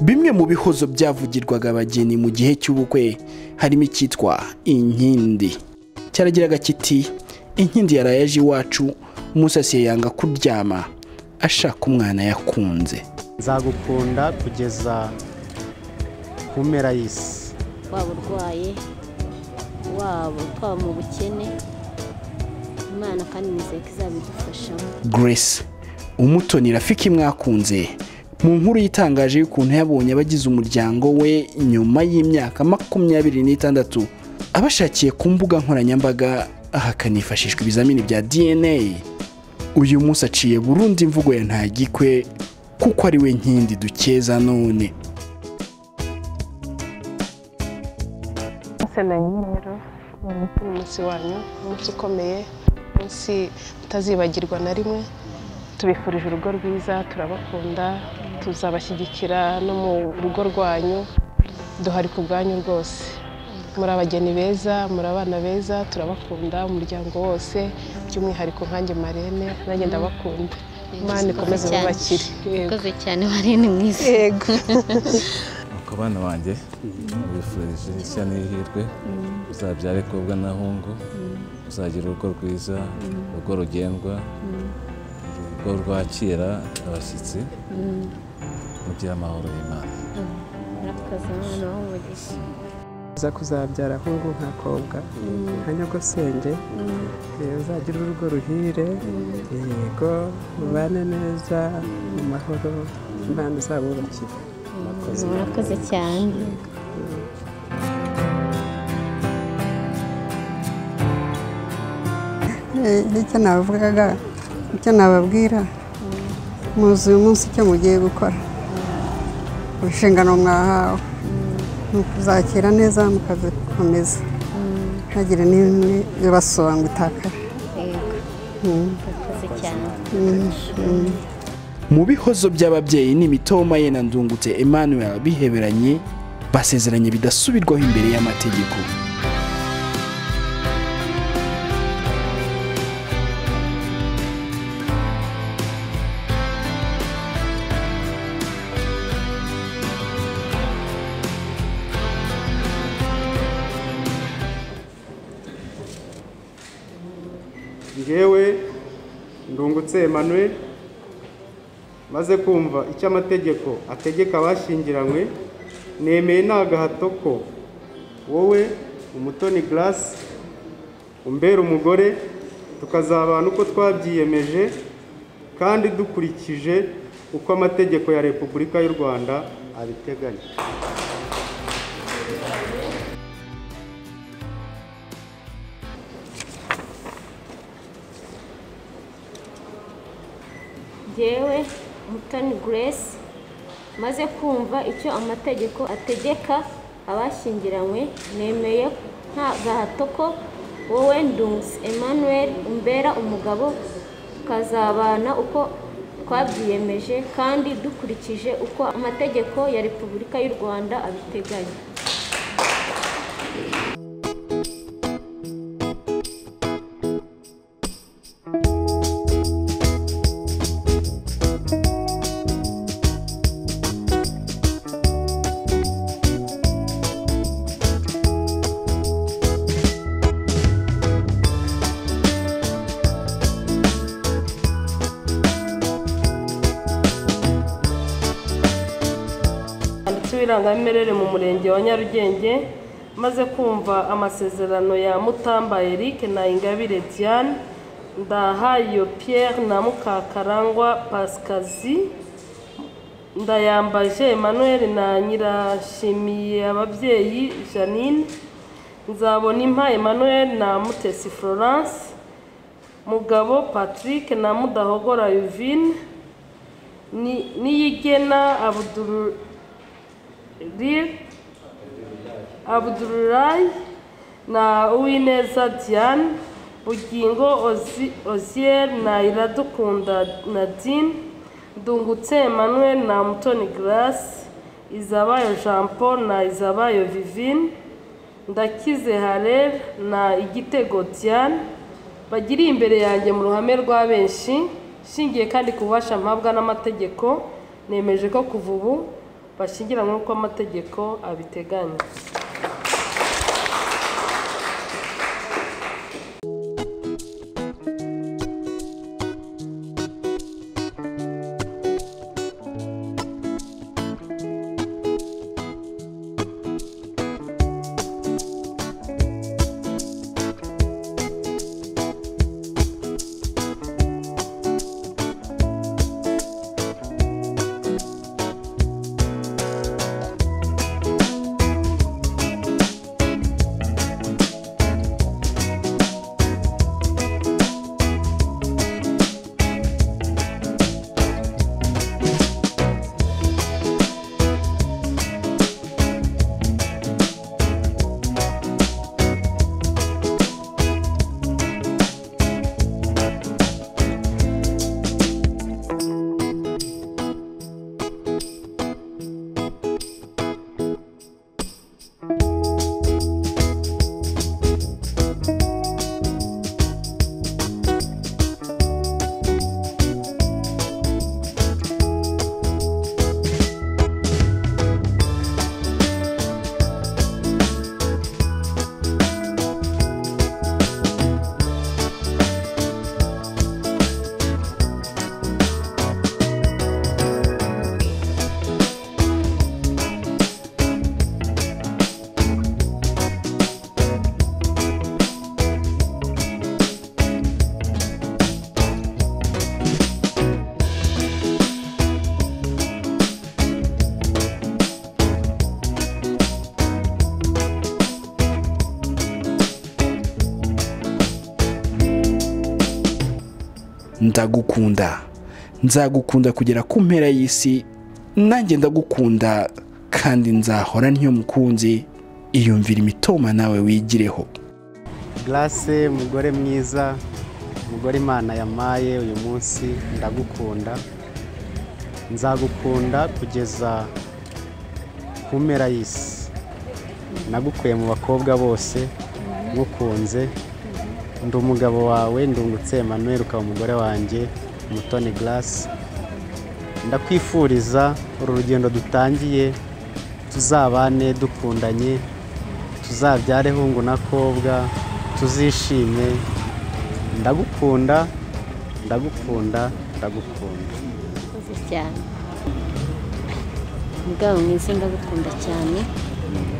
Bimwe mu bihozo byavugirwaga abageni mu gihe cy'ubukwe harimo icyitwa inkindi. Cyaragiraga kiti: inkindi yaraye aje iwacu, umusasiye yanga kuryama, ashaka umwana yakunze. Nzagukunda kugeza ku mpera y'isi. Waba urwaye, waba twaba mu bukene, Imana kandi nizeye ko izabidufashamo. Grace Umutoni Rafiki mwakunze mu nkuru yitangaje y'ukuntu yabonye abagize umuryango we nyuma y'imyaka 26 abashakiye ku mbuga nkoranyambaga, hakanifashishwa ibizamini bya DNA. Uyu munsi aciye burundu imvugo ya ntagikwe kuko ari we nkindi dukeza none. Umunsi wanyu, umunsi ukomeye, umunsi utazibagirwa na rimwe. Tubifurije urugo rwiza, turabakunda, tuzabashyigikira no mu rugo rwanyu, duhari ku bwanyu rwose. Muri abageni beza, muri abana beza, turabakunda umuryango wose, by'umwihariko nkanjye Marene, nanjye ndabakunda. Imana ikomeze ibubakire. Urakoze cyane Marene mwiza. Yego. Ku bana banjye bifurije ishya n'ihirwe, uzabyare kobwa na hungu, uzagira urugo rwiza, urugo rugendwa, urugo rwakira abashyitsi, mugire amahoro y'Imana. Murakoze, Imana ibahe umugisha. Uza kuzabyara hungu nka kobwa, nka nyogosenge, uzagira urugo ruhire, yego, mubane neza mu mahoro, Imana izabubakire. Murakoze cyane. Icyo navugaga, icyo nababwira, muzi uyu munsi icyo mugiye gukora, inshingano mwahawe ni ukuzakira neza mukazikomeza, ntagire n'imwe ibasaba ngo itakare. Murakoze cyane. Mu bihozo by'ababyeyi n'imitoma ye na Ndungutse Emmanuel biheberanye, basezeranye bidasubirwaho imbere y'amategeko. Ngewe Ndungutse Emmanuel, maze kumva icyo amategeko ategeka abashyingiranywe, nemeye nta gahato ko wowe Umutoni Grace umbera umugore, tukazabana uko twabyiyemeje kandi dukurikije uko amategeko ya Repubulika y'u Rwanda abiteganya. Njyewe Mutoni Grace, maze kumva icyo amategeko ategeka abashyingiranywe, nemeye nta gahato ko wowe Ndungutse Emmanuel umbera umugabo, tukazabana uko twabyiyemeje kandi dukurikije uko amategeko ya Repubulika y'u Rwanda abiteganya. Irangamimerere mu murenge wa Nyarugenge, maze kumva amasezerano ya Mutamba Eric na Ingabire Diane, Ndahayo Pierre na Mukakarangwa Pascasie, Ndayambaje Emmanuel na Nyirashimiye ababyeyi Janine, Nzabonimpa Emmanuel na Mutesi Florence, Mugabo Patrick na Mudahogora Yvine, Niyigena Abdulrai na Uwineza Diane, Bugingo Oziel na Iradukunda Nadine, Ndungutse Emmanuel na Mutoni Grace, Izabayo Jean Paul na Izabayo Vivine, Ndakize Harel na Igitego Diane, bagiriye imbere yanjye mu ruhame rwa benshi, shingiye kandi ku bubasha mpabwa n'amategeko, nemeje ko kuva ubu bashyingiranywe nk'uko amategeko abiteganya. Ndagukunda, nzagukunda kugera ku mpera y'isi, nanjye ndagukunda kandi nzahora ntiyo mukunzi. Iyumvira imitoma nawe wigireho. Grace, mugore mwiza, mugore Imana yamaye uyu munsi, ndagukunda, nzagukunda kugeza ku mpera y'isi. Nagukuye mu bakobwa bose ngukunze, ndi umugabo wawe Ndungutse Emmanuel, ukaba umugore wanjye Mutoni Grace. Ndakwifuriza uru rugendo dutangiye tuzabane dukundanye, tuzabyare hungu na kobwa, tuzishime. Ndagukunda, ndagukunda, ndagukunda cyane. Mugabo mwiza, ndagukunda cyane.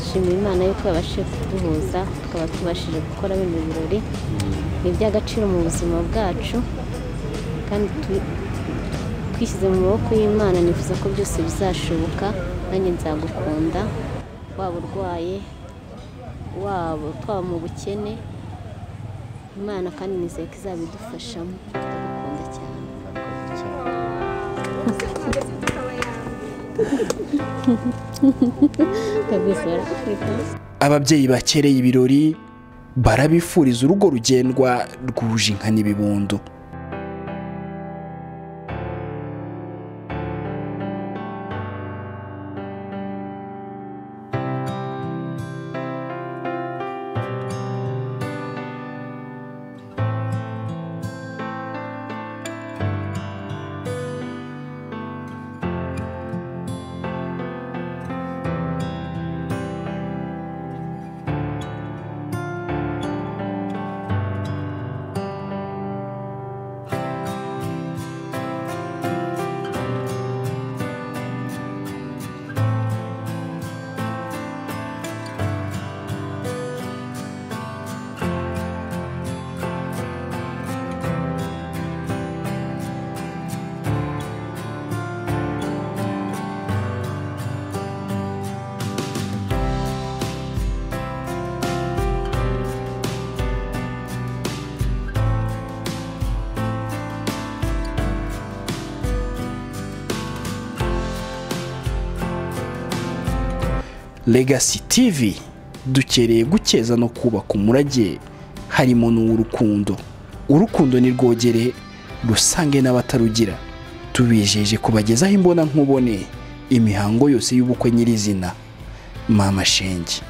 Shimira Imana yuko yabashije kuduhuza tukaba tubashije gukora bino birori. Ni iby'agaciro mu buzima bwacu kandi twishyize mu maboko y'Imana. Nifuza ko byose bizashoboka. Nanjye nzagukunda, waba urwaye, waba twaba mu bukene, Imana kandi nizeye ko izabidufashamo. Ndagukunda cyane. Ababyeyi bakereye ibirori barabifuriza urugo rugendwa rwuje inka n'ibibondo. Legacy TV dukereye gukeza no kubaka umurage harimo n'urukundo. Urukundo ni rwogere rusange n'abatarugira. Tubijeje kubagezaho imbona nkubone imihango yose y'ubukwe nyirizina. Mama Shenge.